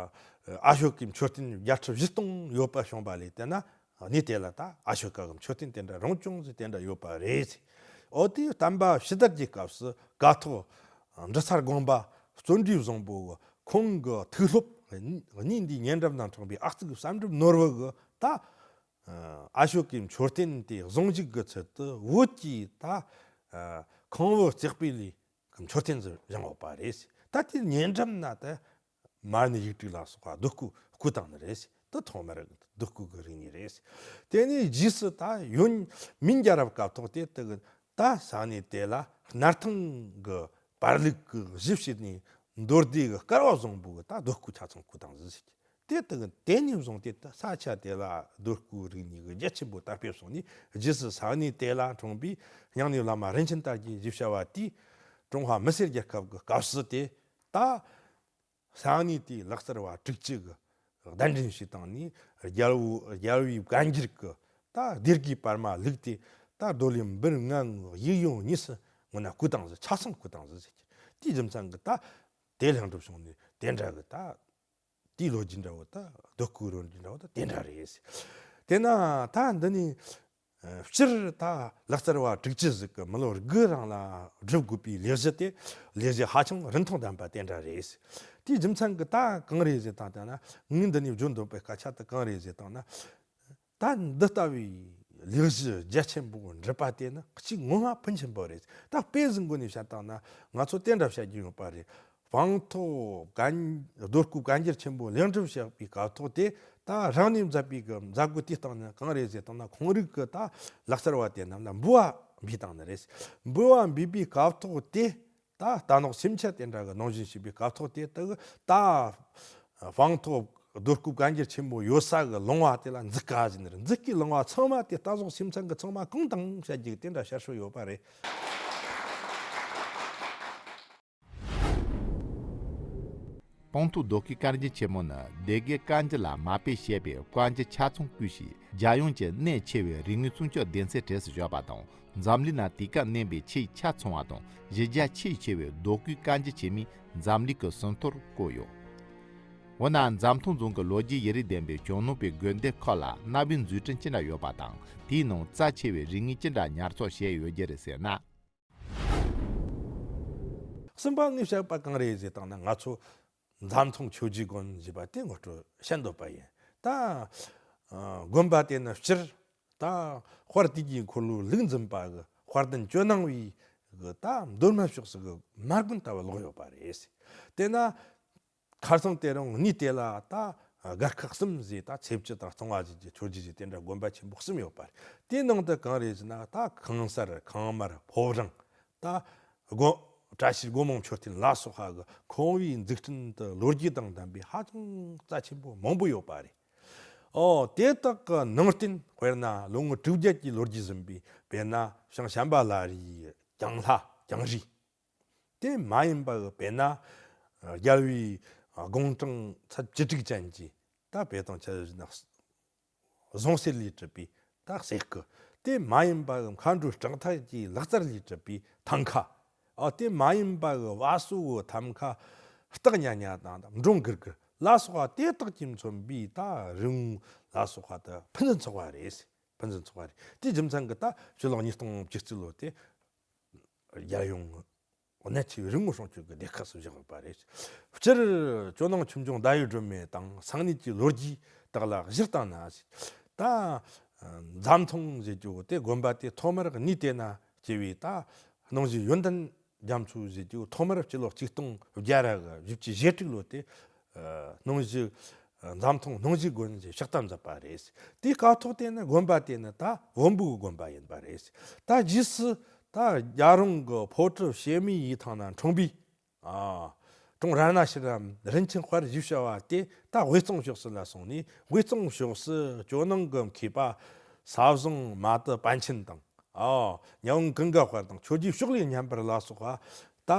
ཨ་ཤོ་ཀའི་མཆོད་རྟེན་བརྒྱ་ཁྲི་བཞི་སྟོང་ཡོད་པ་བྱུང་བ་ལས་དེ་ན། གནས་དེ་ལ་ད་ཨ་ཤོ་ཀ་གི་མཆོད་རྟེན་དེ་འདྲ་རང་བྱུང་ཟིག་དེ་འདྲ་ཡོད་པ་རེད། ཨོ་དེའི་བསྟན་པ་ཕྱི་དར་གྱི་སྐབས་སུ་ཀཿཐོག་འབྲི་ཚར་དགོན་པ་བརྩོན་འགྲུས་བཟང་པོ་གི་ཁོང་གི་ཐུགས་སློབ་གཉིས་འདིའི་ཉེ་འགྲམ་ན་འཁྲུངས་པའི་ཨ་ཙི་གི་བསམ་གྲུབ་ནོར་བུ་གི་ད་ཨ་ཤོ་ཀའི་མཆོད་རྟེན་དེ་བཟང་ཞིག་གི་ཚུལ་དུ་བོད་ཀྱི་ད་ཨ་ཁང་བུ་བརྩེགས་པའི་ལས་གི་མཆོད་རྟེན་ཟིག་བཞེངས་ཡོད་པ་རེད། ད་དེའི་ཉེ་འགྲམ་ན་ད་མར་ནི་ཡིག་དྲུག་ལ་སོགས་པ་རྡོ་སྐུ་བརྐོས་བཏང་ནི་རེད། དེ་ཐོག་མར་རྡོ་སྐུ་གི་རིག་གནས་རེད། དེ་ནས་རྗེས་སུ་ད་ཡོན་མིན་རྒྱལ་རབས་སྐབས་ཐོག་དེ་དུ་ད་ས་གནས་དེ་ལ་སྣར་ཐང་གི་པར་ལུགས་ཀྱི་གཞི་བྱས་ནས་མདོ་སྡེ་གི་སྐལ་བ་བཟང་པོ་གི་ད་རྡོ་སྐུ་ཆ་ཚང་བརྐོས་བཏང་ཟིག་ཟེར་གི། དེ་དུ་དེ་ནས་བཟུང་སྟེ་ད་ས་ཆ་དེ་ལ་རྡོ་སྐུ་རིག་གནས་ཀྱི་རྒྱ་ཆེན་པོ་དར་སྤེལ་སོང་ནས། རྗེས་སུ་ས་གནས་དེ་ལ་འཁྲུངས་པའི་སྙིང་ནས་བླ་མ་རིན་ཆེན་དར་རྒྱས་ཞེས་བྱ་བ་དེས་ཀྲུང་ཧྭ་མི་སེར་རྒྱལ་ཁབ་ཀྱི་སྐབས་སུ་དེ་ད་ས་གནས་དེའི་ལག་རྩལ་བ་དྲུག་ཅུ་གི་གདན་འདྲེན་ཞུས་བཏང་ནས། རྒྱལ་པོ་རྒྱལ་པོའི་བཀའ་འགྱུར་གྱི་ད་སྡེ་དགེའི་པར་མ་བླུགས་ཏེ། ད་རྡོ་ལེབ་འབུམ་ལྔ་གི་དབྱིག་གཡོན་གཉིས་སུ་ངོས་ན་བརྐོས་བཏང་ཟིག་ཆ་ཚང་བརྐོས་བཏང་ཟིག་ཟེར་གི། དེའི་རྒྱུ་མཚན་གྱིས་ད་དེ་ལེགས་འགྲུབ་བྱུང་ནས་དེ་འདྲ་གི་ད། དེའི་ལོ་རྒྱུས་འདྲ་བོ་ད་རྡོ་སྐུ་རོལ་རྒྱུ་འདྲ་བོ་ད་དེ་འདྲ་རེད། དེ་ན་ད་འདི་ནས་ཨ་སྤྱིར་ད་ལག་རྩལ་བ་དྲུག་ཅུ་ཟིག་གི་མི་ལོ་དགུ་རིང་ལ་སྒྲུབ་དགོས་པའི་ལས་གཞི་དེ་ལས་གཞི་ཧ་ཅང་རིན་ཐང་ལྡན་པ་དེ་འདྲ་རེད། དེའི་རྒྱུ་མཚན་གྱིས་ད་གང་རེད་ཟེར་བཏང་ན། ངས་འདི་ནས་བརྗོད་འདོད་པའི་སྐད་ཆ་དེ་གང་རེད་ཟེར་བཏང་ན། ད་འདི་ལྟ་བུའི་ལས་གཞི་རྒྱ་ཆེན་པོ་འགྲུབ་པ་དེ་ནི་གཅིག་ངོ་མ་ཕན་ཆེན་པོ་རེད། ད་དཔེ་ཟིག་མགོ་ནས་བཤད་བཏང་ན། ང་ཚོ་དེ་འདྲ་བཤད་རྒྱུ་ཡོད་པ་རེད། སྤང་ཐོག་བཀའ་རྡོ་སྐུ་བཀའ་འགྱུར་ཆེན་པོ་ལེགས་འགྲུབ་བྱེད་པའི་སྐབས་ཐོག་དེ་ད་རང་ནས་མཛད་པའི་གི་མཛད་སྒོ་དེའི་སྟེང་ནས་གང་རེད་ཟེར་བཏང་ན། ཁོང་རིགས་ཀྱི་ད་ལག་རྩལ་བ་དེ་རྣམས་ལ་འབུལ་བ་འབུལ་བཏང་ནི་རེད། འབུལ་བ་འབུལ་བའི་སྐབས་ཐོག་དེ། ད་རྟ་ནོར་སེམས་ཅན་དེ་འདྲ་གི་ནང་བཞིན་བྱེད་པའི་སྐབས་ཐོག་དེ་དག་ད་སྤང་ཐོག་ རྡོ་བརྐོས་བཀའ་འགྱུར་ཆེན་པོ་ཡོད་ས་གི་ལུང་བ་དེ་ལ་འཛུགས་ཀ་ཟེར་ནི་རེད། འཛུགས་ཀའི་ལུང་བ་ཚང་མ་དེ་རྟ་ཟོག་ཤིང་ཚང་གི་ཚང་མ་གང་དང་བཤད་རྒྱུ་དེ་འདྲ་ཞར་ཧྲོ་ཡོད་པ་རེད། སྤང་ཐང་རྡོ་བརྐོས་བཀའ་འགྱུར་ཆེན་མོ་ནི་སྡེ་དགེ་བཀའ་འགྱུར་ལ་མ་དཔེ་བྱས་པའི་བཀའ་འགྱུར་ཆ་ཚང་བརྐོས་ཤིང་། རྒྱལ་ཡོངས་ཀྱི་གནད་ཆེ་བའི་རིག་དངོས་སྲུང་སྐྱོབ་སྡེ་ཚན་གྲས་སུ་བཞག་པ་དང་། འཛམ་གླིང་ན་དུས་སྐབས་བསྣན་པའི་ཆེས་ཆ་ཚང་བ་དང་གཞི་རྒྱ་ཆེས་ཆེ་བའི་རྡོ་བརྐོས་བཀའ་འགྱུར་ཆེན་མོའི་འཛམ་གླིང་གི་ཟིན་ཐོར་བཀོད་ཡོད། འོ་ན་འཛམ་ཐང་རྫོང་གི་ལོ་རྒྱུས་ཡུན་རིང་ལྡན་པའི་ཇོ་ནང་པའི་དགོན་སྡེ་ཁག་ལ་གནའ་བོའི་མཛོད་བྲིས་ཅི་འདྲ་ཡོད་པ་དང་། དེའི་ནང་རྩ་ཆེ་བའི་རིག་དངོས་ཅི་འདྲ་ཉར་ཚགས་བྱས་ཡོད་རྒྱུ་རེད་ཟེར་ན། གསུམ་པ་ངས་བཤད་པ་གང་རེད་ཟེར་བཏང་ན། ང་ཚོ་འཛམ་ཐང་ཆོས་བརྒྱུད་དགོན་ཞེས་པ་དེ་ངོ་སྤྲོད་བྱེད་འདོད་པ་ཡིན། ད་ཨ་དགོན་པ་དེ་ནི་སྤྱིར་ད་དཔལ་དུས་ཀྱི་འཁོར་ལོའི་ལུགས་འཛིན་པ་གི་དཔལ་ལྡན་ཇོ་ནང་བའི་གི་ད་མདོ་སྨད་ཕྱོགས་སུ་གི་མ་དགོན་ལྟ་བུ་ལོག་ཡོད་པ་རེད། དེ་ན་ཁ་སང་དེ་རིང་གནས་དེ་ལ་ད་སྒར་ཁག་གསུམ་ཟེར། ད་ཚེ་བཅུ་དང་རྩིང་བ་བཞི་བཅུ་ཆོས་བརྒྱུད་ཟེར། དེ་འདྲ་དགོན་པ་ཆེན་པོ་གསུམ་ཡོད་པ་རེད། དེའི་ནང་དུ་གང་རེད་ཟེར་ན། ད་ཁང་གསར། ཁང་དམར། ཕོ་བྲང་། ད་སྒོ་བཀྲ་ཤིས་སྒོ་མང་མཆོད་རྟེན་ལ་སོགས་པ་གི་ཁང་བའི་འཛུགས་སྐྲུན་དུ་ལོ་རྒྱུས་དང་ལྡན་པའི་ཧ་ཅང་རྩ་ཆེན་པོ་མང་པོ་ཡོད་པ་རེད། ཨོ་དེ་དག་གི་ནང་རྟེན། དཔེར་ན་ལོ་ངོ་དྲུག་བརྒྱད་ཀྱི་ལོ་རྒྱུས་ཟིན་པའི། དཔེར་ན་བྱང་བྱམས་པ་བླ་རེའི་གྱང་ལྷ་གྱང་རས། དེ་མ་ཡིན་པ་གི་དཔེར་ན་རྒྱལ་བའི་དགུང་གྲངས་ཚད་བཅུ་དྲུག་ཅན་གྱི་ད་དཔེ་དང་ཆ་བཞག་ན་གཟུངས་གསེར་ལས་གྲུབ་པའི་ད་གསེར་སྐུ། དེ་མ་ཡིན་པ་གི་མཁའ་འགྲོའི་ལྕགས་ཐག་གི་ལག་རྩལ་ལས་གྲུབ་པའི་ཐང་ཁ། ཨ་དེ་མ་ཡིན་པ་གི་བ་སོ་གི་ཐང་ཁ་སྟག་ཉལ་ཉལ་དང་འབྲོང་གུར་གུར་ལ་སོགས་པ་དེ་དག་གིས་མཚོན་པའི་ད་རིག་དངོས་ལ་སོགས་པ་དེ་ཕུན་སུམ་ཚོགས་པ་རེད། ཕུན་སུམ་ཚོགས་པ་རེད། དེའི་རྒྱུ་མཚན་གྱིས་ད་ཕྱི་ལོ་ཉིས་སྟོང་བཅུ་གཅིག་ལོ་དེ་རྒྱལ་ཡོངས་གནད་ཆེ་བའི་རིག་དངོས་སྲུང་སྐྱོབ་ཀྱི་སྡེ་ཁག་སུ་བཞག་ཡོད་པ་རེད། སྤྱིར་ཇོ་ནང་ཆོས་འབྱུང་ཟླ་བའི་སྒྲོན་མེ་དང་གསང་གནས་ཀྱི་ལོ་རྒྱུས་དག་ལ་གཞི་བཏང་ན། ད་འཛམ་ཐང་ཟེར་རྒྱུ་དེ་དགོན་པ་དེ་ཐོག་མར་གནས་དེ་ན་སྐྱེས་པའི་ད་སྣང་སྲིད་ཡོན་ཏན་རྒྱ་མཚོ་ཟེར་རྒྱུ་ཐོག་མར་སྤྱི་ལོ་ཆིག་སྟོང་བརྒྱ་ར་བཞི་བཅུ་ཞེ་དྲུག་ལོ་དེ་སྣང་སྲིད་འཛམ་ཐང་སྣང་སྲིད་དགོན་ཞེས་ཕྱག་བཏབ་མཛད་པ་རེད། དེའི་སྐབས་ཐོག་དེ་ནི་དགོན་པ་དེ་ནི་ད་བོན་པོའི་དགོན་པ་ཡིན་པ་རེད། ད་རྗེས་སུ་ད་རྒྱལ་རོང་གི་ཕོ་བྲང་བྱེ་མའི་ཡི་ཐང་ན་འཁྲུངས་པའི་ཨ་ཀྲོང་ར་ན་ཤི་རམ་རིན་ཆེན་དཔལ་ཞེས་བྱ་བ་དེ་ད་དབུས་གཙང་ཕྱོགས་སུ་ལ་སོང་ནས། དབུས་གཙང་ཕྱོགས་སུ་ཇོ་ནང་གི་མཁས་པ་ས་བཟང་མ་ཏི་པཎ་ཆེན་དང་། ཨ་ཉ་ཝུན་ཀུན་དགའ་དཔལ་དང་ཆོས་རྗེ་ཕྱོགས་ལས་སྙན་པར་ལ་སོགས་པ་ད་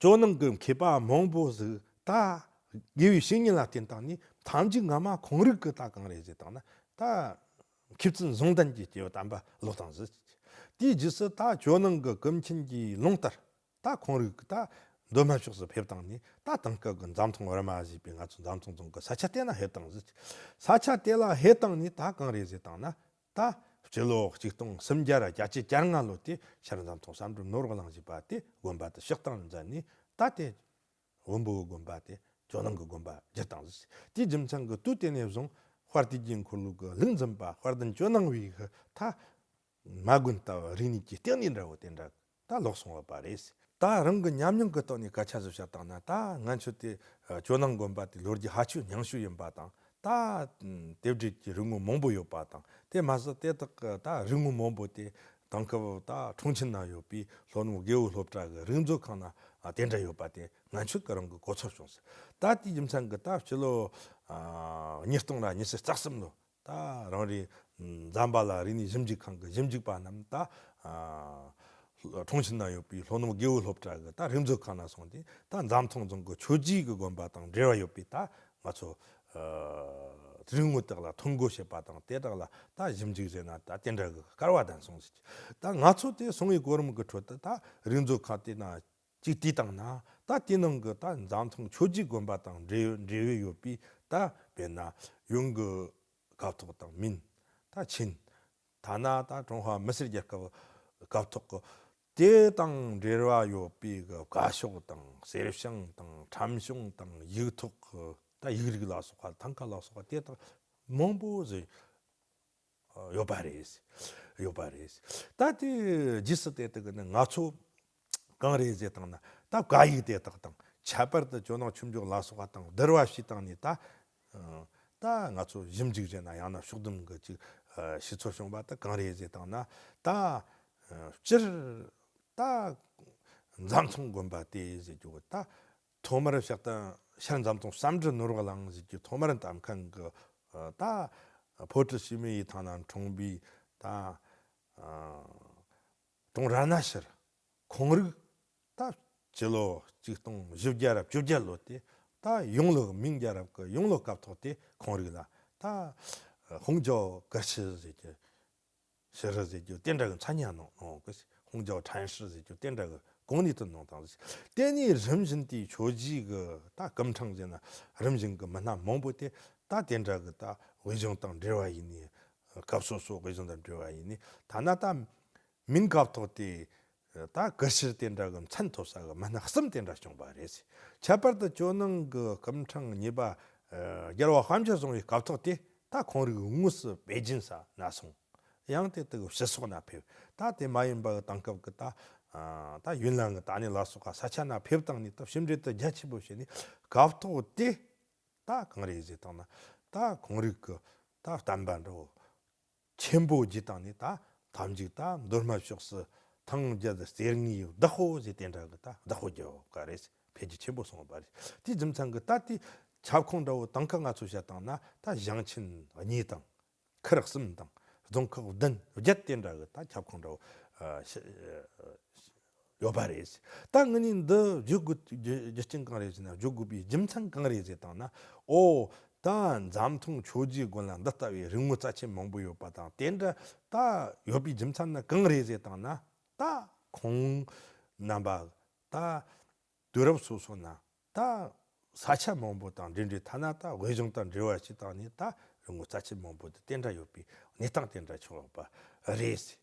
ཇོ་ནང་གི་མཁས་པ་མང་པོ་ཟིག་ད་དགེ་བའི་བཤེས་གཉེན་ལ་བསྟེན་བཏང་ནས། ཐམས་ཅད་སྔ་མ་ཁོང་རིག་གི་ད་གང་རེད་ཟེར་བཏང་ན། ད་མཁས་བཙུན་བཟང་ལྡན་གྱི་སྐྱེ་བོ་དམ་པ་ལོག་བཏང་ཟིག། དེའི་རྗེས་སུ་ད་ཇོ་ནང་གི་ཀུན་མཁྱེན་གྱི་ལུང་ལྟར་ད་ཁོང་རིག་གི་ད་མདོ་སྨད་ཕྱོགས་སུ་ཕེབས་བཏང་ནས། ད་དེང་སྐབས་ཀྱི་འཛམ་ཐང་བར་མ་ཞེས་པའི་ང་ཚོ་འཛམ་ཐང་རྫོང་གི་ས་ཆ་དེ་ན་ཕེབས་བཏང་ཟིག། ས་ཆ་དེ་ལ་ཕེབས་བཏང་ནས་ད་གང་རེད་ཟེར་བཏང་ན། ད་སྤྱི་ལོ་ཆིག་སྟོང་སུམ་བརྒྱ་ར་བརྒྱད་ཅུ་གྱ་ལྔ་ལོ་དེ་ཤར་འཛམ་ཐང་བསམ་གྲུབ་ནོར་བུ་གླིང་ཞེས་པ་དེ་དགོན་པ་དེ་ཕྱག་བཏང་མཛད་ནས། ད་དེ་བོན་པོའི་དགོན་པ་དེ་ཇོ་ནང་གི་དགོན་པ་བསྒྱུར་བཏང་ཟིག། དེའི་རྒྱུ་མཚན་གྱིས་དུས་དེ་ནས་བཟུང་དཔལ་དུས་ཀྱི་འཁོར་ལོ་གི་ལུགས་འཛིན་པ་དཔལ་ལྡན་ཇོ་ནང་བའི་གི་ད་མ་དགོན་ལྟ་བུ་རིག་གནས་ཀྱི་ལྟེ་གནས་འདྲ་བོ་དེ་འདྲ་ད་ལོག་སོང་བ་པ་རེད། ད་རང་གི་ཉམས་མྱོང་གི་ཐོག་ནས་སྐད་ཆ་ཟིག་བཤད་བཏང་ན། ད་ང་ཚོ་དེ་ཇོ་ནང་དགོན་པ་དེ་ལོ་རྒྱུས་ཧ་ཅང་རྙིང་ཤོས་ཡིན་པ་དང་། ད་དེ་འདྲའི་གི་རིག་དངོས་མང་པོ་ཡོད་པ་དང་། དེ་མ་ཟད་དེ་དག་གི་ད་རིག་དངོས་མང་པོ་དེ་དེང་སྐབས་ད་ཁྲུང་ཆིན་ན་ཡོད་པའི་ལྷོ་ནུབ་རྒེད་འོག་སློབ་གྲྭ་གི་རིག་མཛོད་ཁང་ན་དེ་འདྲ་ཡོད་པ་དེ་ང་ཚོ་གི་རང་གི་གོ་ཚོར་བྱུང་ཟིག། ད་དེའི་རྒྱུ་མཚན་གྱིས་ད་ཕྱི་ལོ་ཉིས་སྟོང་ར་ཉི་ཤུ་རྩ་གསུམ་ལོ། ད་རང་རེ་འཛམ་བུ་གླིང་རིག་གནས་ཞིབ་འཇུག་ཁང་གི་ཞིབ་འཇུག་པ་རྣམས་ད་ཁྲུང་ཆིན་ན་ཡོད་པའི་ལྷོ་ནུབ་རྒེད་འོག་སློབ་གྲྭ་གི་ད་རིག་མཛོད་ཁང་ན་སོང་སྟེ། ད་འཛམ་ཐང་རྫོང་གི་ཆོས་བརྒྱུད་ཀྱི་དགོན་པ་དང་འབྲེལ་བ་ཡོད་པའི་ད་ང་ཚོ་རིག་དངོས་དག་ལ་ཐོ་འགོད་བྱེད་པ་དང་། དེ་དག་ལ་ད་ཞིབ་འཇུག་བྱས་ན་ད་དེ་འདྲ་གི་སྐལ་བ་ལྡན་སོང་ཟིག། ད་ང་ཚོ་དེ་སོང་བའི་གོ་རིམ་གྱི་ཁྲོད་དུ་ད་རིག་མཛོད་ཁང་དེ་ན་གཅིག་བལྟས་བཏང་ན། ད་དེ་ནང་གི་ད་འཛམ་ཐང་ཆོས་བརྒྱུད་དགོན་པ་དང་འབྲེལ་འབྲེལ་བའི་ཡོད་པའི། ད་དཔེར་ན་ཡོན་གྱི་སྐབས་ཐོག་དང་། མིན་ད་ཆིན། ཐ་ན་ད་ཀྲུང་ཧྭ་མི་སེར་རྒྱལ་ཁབ་སྐབས་ཐོག་གི་དེ་དང་འབྲེལ་བ་ཡོད་པའི་གི་བཀའ་ཤོག་དང་གསེར་བྱང་དང་ཁྲམ་གཞུང་དང་ཡིག་ཐོག་གི་ད་ཡིག་རིགས་ལ་སོགས་པ། ཐང་ཀ་ལ་སོགས་པ་དེ་དག་མང་པོ་ཟིག་ཡོད་པ་རེད། ཡོད་པ་རེད། ད་དེ་རྗེས་སུ་དེ་དག་ནི་ང་ཚོ་གང་རེད་ཟེར་བཏང་ན། ད་བཀའ་ཡིག་དེ་དག་དང་། ཁྱད་པར་དུ་ཇོ་ནང་ཆོས་འབྱུང་ལ་སོགས་པ་དང་བསྡུར་བ་བྱས་བཏང་ནས། ད་ད་ང་ཚོ་ཞིབ་འཇུག་བྱས་ན་ཡང་ན་ཕྱོགས་བསྡོམས་ཀྱི་ཅིག་ཤེས་ཚོད་བྱུང་བ་ད་གང་རེད་ཟེར་བཏང་ན། ད་སྤྱིར་ད་འཛམ་ཐང་དགོན་པ་དེ་ཟེར་རྒྱུ་ད་ཐོག་མར་ཕྱག་བཏབ་ ཤར་འཛམ་གཏོང་བསམ་འགྲུབ་ནོར་བུ་གླིང་ཟེར་གྱི་ཐོག་མར་བཏབ་མཁན་གྱི་ད་ཕོ་བྲང་ཕྱི་མའི་ཡི་ཐང་ན་འཁྲུངས་པའི་ད་ཀྲོང་ར་ན་ཤར། ཁོང་རིགས་ད་སྤྱི་ལོ་ཆིག་སྟོང་བཞི་བརྒྱ་ར་བཅོ་བརྒྱད་ལོ་དེ་ད་ཡོང་ལོ་མིང་རྒྱལ་རབས་ཀྱི་ཡོང་ལོ་སྐབས་ཐོག་དེ་ཁོང་རིགས་ལ་ད་ཧོང་ཇའོ་གར་ཤི་ཟེར་གྱི་ཤི་རི་ཟེར་གྱི་དེ་འདྲ་གི་མཚན་སྙན་གནང་གནང་གི། ཧོང་ཇའོ་ཁྲན་ཧྲི་ཟེར་གྱི་དེ་འདྲ་གི་གོང་ནས་དུ་གནང་དང་ཟེར། དེ་ནས་རིམ་བཞིན་དེའི་ཆོས་རྗེ་གི་ད་སྐུ་ཕྲེང་ཟེར་ན་རིམ་བཞིན་གི་མི་སྣ་མང་པོ་དེ་ད་དེ་འདྲ་གི་ད་དབུས་གཞུང་དང་འབྲེལ་བ་ཡིན་ནི། སྐབས་སོ་སོ་དབུས་གཞུང་དང་འབྲེལ་བ་ཡིན་ནི། ཐ་ན་ད་མིང་སྐབས་ཐོག་དེ་ད་གུ་ཤྲི་དེ་འདྲ་གི་མཚན་ཐོབ་ས་གི་མི་སྣ་གསུམ་དེ་འདྲ་བྱུང་བ་རེད། ཁྱད་པར་དུ་ཇོ་ནང་གི་སྐུ་ཕྲེང་གཉིས་པ་ཨ་རྒྱལ་བ་དཔལ་འབྱོར་བཟང་བའི་སྐབས་ཐོག་དེ་ད་ཁོང་རིགས་དངོས་སུ་པེ་ཅིན་ས་ན་སོང་། ཡང་དེ་དག་གི་སྤྱི་ཚོགས་ན་ཕེབས། ད་དེ་མ་ཡིན་པ་གི་དེང་སྐབས་ཀྱི་ད་ཨ་ད་ཡུན་ནན་གི་ད་ནི་ལ་སོགས་ཀ་ས་ཆ་ན་ཕེབས་བཏང་ནས་ད་ཕྱི་འབྲེལ་དུ་རྒྱ་ཆེན་པོ་བྱས་ནས་སྐབས་ཐོག་དེ་ད་གང་རེད་ཟེར་བཏང་ན། ད་ཁོང་རིགས་ཀྱི་ད་བསྟན་པ་འདྲ་བོ་ཆེན་པོ་བརྒྱུད་བཏང་ནས་ད་ཐམས་ཅད་ད་མདོ་སྨད་ཕྱོགས་སུ་ཐང་རྒྱལ་གསེར་དངུལ་བདག་པོ་ཟེར་དེ་འདྲ་གི་ད་བདག་པོ་རྒྱབ་ག་རེད། འཕེལ་རྒྱས་ཆེན་པོ་སོང་བ་རེད། དེའི་རྒྱུ་མཚན་གྱིས་ད་དེ་ཁྱབ་ཁོངས་འདྲ་བོ་དེང་སྐབས་ང་ཚོ་བཤད་བཏང་ན་ད་ཞིང་ཆེན་གཉིས་དང་ཁུལ་གསུམ་དང་རྫོང་ཁག་བདུན་བརྒྱད་དེ་འདྲ་གི་ད་ཁྱབ་ཁོངས་འདྲ་བོ་ཨ་ཤི་ཡོད་པ་རེད། ད་ངས་ནི་འདི་བརྗོད་དགོས་རྒྱུ་རྒྱུ་རྐྱེན་གང་རེད་ཟེར་ན། བརྗོད་དགོས་པའི་རྒྱུ་མཚན་གང་རེད་ཟེར་བཏང་ན། ཨོ་ད་འཛམ་ཐང་ཆོས་བརྒྱུད་ཀུན་ལ་འདི་ལྟ་བུའི་རིག་དངོས་རྩ་ཆེན་མང་པོ་ཡོད་པ་དང་དེ་འདྲ་ད་ཡོད་པའི་རྒྱུ་མཚན་ནི་གང་རེད་ཟེར་བཏང་ན། ད་ཁོང་རྣམ་པ་ད་དུས་རབས་སོ་སོ་ན་ད་ས་ཆ་མང་པོ་དང་འབྲེལ་འབྲེལ་ཐ་ན་ད་དབུས་གཞུང་དང་འབྲེལ་བ་ཞིག་བཏང་ནས་ད་རིག་དངོས་རྩ་ཆེན་མང་པོ་དེ་དེ་འདྲ་ཡོད་པའི་གནས་སྟངས་དེ་འདྲ་བྱུང་ཡོད་པ་རེད།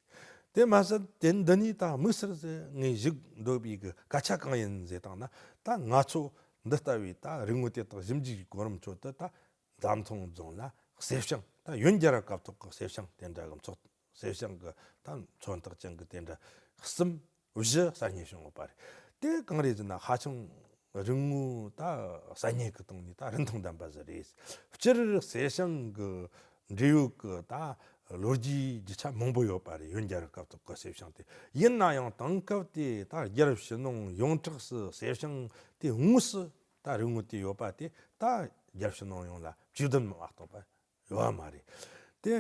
དེ་མ་ཟད་དེ་འདི་ནས་ད་དམིགས་བསལ་ཟེར་ངས་ཞུགས་འདོད་པའི་གི་སྐད་ཆ་གང་ཡིན་ཟེར་བཏང་ན། ད་ང་ཚོ་འདི་ལྟ་བུའི་ད་རིག་དངོས་དེ་དག་ཞིབ་འཇུག་གི་གོ་རིམ་ཁྲོད་དུ་ད་འཛམ་ཐང་རྫོང་ལ་གསེར་བྱང་ད་ཡོན་རྒྱལ་རབས་སྐབས་ཐོག་གི་གསེར་བྱང་དེ་འདྲ་གི་ཚོགས། གསེར་བྱང་གི་ད་མཚོན་རྟགས་ཅན་གྱི་དེ་འདྲ་གསུམ་བཞི་གསར་རྙེད་བྱུང་ཡོད་པ་རེད། དེ་གང་རེད་ཟེར་ན་ཧ་ཅང་རིག་དངོས་ད་གསར་རྙེད་ཀྱི་སྟེང་ནས་ད་རིན་ཐང་ལྡན་པ་ཟིག་རེད། སྤྱིར་གསེར་བྱང་གི་འབྲེལ་ཡོད་ཀྱི་ད་ལོ་རྒྱུས་རྒྱུ་ཆ་མང་པོ་ཡོད་པ་རེད། ཡོན་རྒྱལ་རབས་སྐབས་ཐོག་གི་གསེར་བྱང་དེ་ཡིན་ན་ཡང་དེང་སྐབས་དེ་ད་རྒྱལ་རབས་ཕྱི་ནང་ཡོངས་གྲགས་སུ་གསེར་བྱང་དེ་དངོས་སུ་ད་རིག་དངོས་དེ་ཡོད་པ་དེ་ད་རྒྱལ་རབས་ཕྱི་ནང་ཡོངས་ལ་བཅུ་བདུན་མ་གཏོགས་པ་ཡོད་པ་མ་རེད། དེ་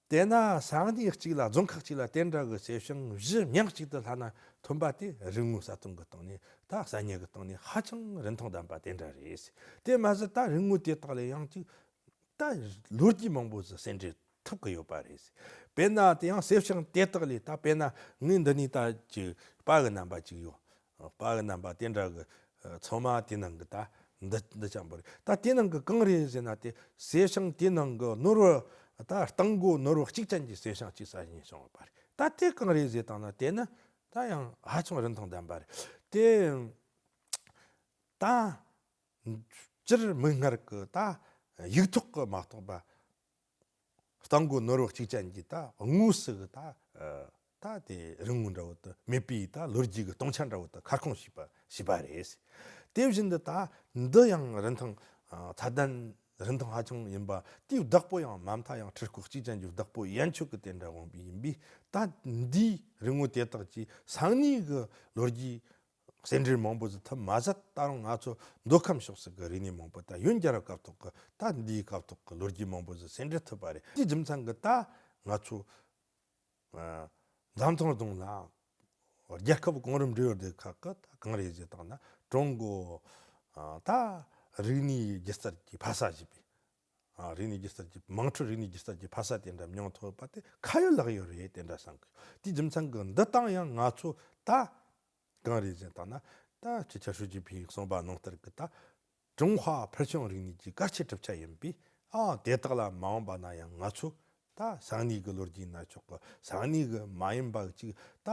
དེ་ན་ས་གནས་གཅིག་ལ་རྫོང་ཁག་གཅིག་ལ་དེ་འདྲ་གི་གསེར་བྱང་བཞི་མིང་གཅིག་ཏུ་ལྷག་ན་ཐོན་པ་དེ་རིག་དངོས་གསར་གཏོད་ཀྱི་སྟེང་ནས་ད་གསར་རྙེད་ཀྱི་སྟེང་ནས་ཧ་ཅང་རིན་ཐང་ལྡན་པ་དེ་འདྲ་རེད། དེ་མ་ཟད་ད་རིག་དངོས་དེ་དག་ལས་ཡང་གཅིག་ད་ལོ་རྒྱུས་མང་པོ་ཟིག་གསལ་འགྲེལ་ཐུབ་ཀྱི་ཡོད་པ་རེད། དཔེར་ན་དེ་ཡང་གསེར་བྱང་དེ་དག་ལས་ད་དཔེར་ན་ངས་འདི་ནས་ད་ཅིག་པ་གི་རྣམ་པ་ཅིག་ཡོད། པ་གི་རྣམ་པ་དེ་འདྲ་གི་ཚང་མ་དེ་ནང་གི་ད་འདི་འདི་ཅང་པོ་རེད། ད་དེ་ནང་གི་གང་རེད་ཟེར་ན། དེ་གསེར་བྱང་དེ་ནང་གི་ནོར་བུ་ད་སྟེང་སྒོ་ནོར་བུ་གཅིག་ཅན་གྱི་གསེར་བྱང་གཅིག་གསར་རྙེད་བྱུང་བ་རེད། ད་དེ་གང་རེད་ཟེར་བཏང་ན་དེ་ནི་ད་ཡང་ཧ་ཅང་རིན་ཐང་ལྡན་པ་རེད། དེ་ད་སྤྱིར་མིག་སྔར་གི་ད་ཡིག་ཐོག་གི་མ་གཏོགས་པ། སྟེང་སྒོ་ནོར་བུ་གཅིག་ཅན་གྱི་ད་དངོས་སུ་གི་ད་ད་དེ་རིན་དངོས་འདྲ་བོ་དེ་མེད་པའི་ད་ལོ་རྒྱུས་ཀྱི་སྟོང་ཆ་འདྲ་བོ་དེ་ཁ་སྐོང་བྱས་པ་བྱས་པ་རེད། དེ་བཞིན་དུ་ད་འདི་ཡང་རིན་ཐང་ཚད་ལྡན་རིན་ཐང་ཧ་ཅང་ཡིན་པ་དེའི་བདག་པོ་ཡང་མ་མཐའ་ཡང་ཁྲི་སྐོར་གཅིག་ཅན་གྱི་བདག་པོ་ཡན་ཆོད་ཀྱི་དེ་འདྲ་འོང་པ་ཡིན་པས། ད་འདིའི་རིན་དངོས་དེ་དག་གི་ས་གནས་ཀྱི་ལོ་རྒྱུས་གསལ་འགྲེལ་མང་པོ་ཟིག་ཐུབ་མ་ཟད། ད་རུང་ང་ཚོ་མདོ་ཁམས་ཕྱོགས་སུ་གི་རིག་གནས་མང་པོ་ད་ཡོན་རྒྱལ་རབས་སྐབས་ཐོག་གི་ད་འདིའི་སྐབས་ཐོག་གི་ལོ་རྒྱུས་མང་པོ་ཟིག་གསལ་འགྲེལ་ཐུབ་པ་རེད། དེའི་རྒྱུ་མཚན་གྱིས་ད་ང་ཚོ་ཨ་འཛམ་ཐང་རྫོང་ལ་རྒྱལ་ཁབ་གོང་རིམ་འབྲེལ་ཡོད་སྡེ་ཁག་གི་ད་གང་རེད་ཟེར་བཏང་ན། ཀྲུང་གོ་ཨ་ད་རིག་གནས་སྒྱུ་རྩལ་གྱི་ཕ་ས་ཞེས་པའི། ཨ་རིག་གནས་སྒྱུ་རྩལ་གྱི་དམངས་ཁྲོད་རིག་གནས་སྒྱུ་རྩལ་གྱི་ཕ་ས་དེ་འདྲ་མྱོང་ཐུབ་པ་དེ་ཁ་ཡོད་ལག་ཡོད་རེད། དེ་འདྲ་བསམ་གི། དེའི་རྒྱུ་མཚན་གྱིས་འདི་དང་ཡང་ང་ཚོ་ད་གང་རེད་ཟེར་བཏང་ན། ད་སྤྱི་ཁྱབ་ཧྲུའུ་ཅི་ཕིང་གསུངས་པ་ནང་ལྟར་གྱི་ད་ཀྲུང་ཧྭ་ཕུལ་བྱུང་རིག་གནས་ཀྱི་གལ་ཆེའི་གྲུབ་ཆ་ཡིན་པས། ཨ་དེ་དག་ལ་མ་འོངས་པ་ན་ཡང་ང་ཚོ་ད་ས་གནས་ཀྱི་ལོ་རྒྱུས་ན་ཆོག་གི། ས་གནས་ཀྱི་མ་ཡིན་པ་ཅིག་ད་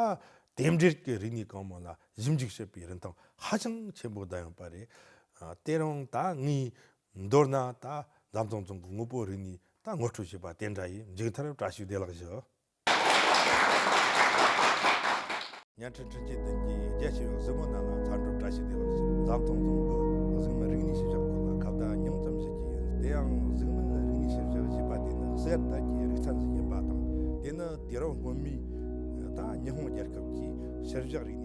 རྟེན་འབྲེལ་གྱི་རིག་གནས་གང་མང་ལ་ཞིབ་འཇུག་བྱེད་པའི་རིན་ཐང་ཧ་ཅང་ཆེན་པོ་ལྡན་ཡོད་པ་རེད། ཨ་དེ་རིང་ད་ངས་མདོར་ན་ད་འཛམ་ཐང་རྫོང་གི་དངོས་པོ་རིག་གནས་ད་ངོ་སྤྲོད་བྱས་པ་དེ་འདྲ་ཡིན། མཇུག་མཐར་བཀྲ་ཤིས་བདེ་ལེགས་ཞུ། བརྙན་འཕྲིན་འཕྲུལ་ཆས་བདུན་གྱི་རྒྱ་ཆེ་བའི་གཟིགས་མོ་རྣམས་ལ་འཚམས་འདྲི་བཀྲ་ཤིས་བདེ་ལེགས་ཞུ། འཛམ་ཐང་རྫོང་གི་གཟིགས་མོ་རིག་གནས་ཞིབ་བཤེར་སྐོར་ལ་ཁ་བརྡ་ཉུང་ཙམ་ཞིག་བྱས་ཡིན། དེ་ཡང་གཟིགས་མོ་རིག་གནས་ཞིབ་བཤེར་བྱས་པ་དེ་ནི་གསེར་དར་གྱི་རིག་ཚན་ཞིག་ཡིན་པ་དང་། དེ་ནི་དུས་རབས་སྔོན་མའི་ད་ཉི་ཧོང་རྒྱལ་ཁབ་ཀྱི་ཞིབ་བཤེར་རིག་གནས།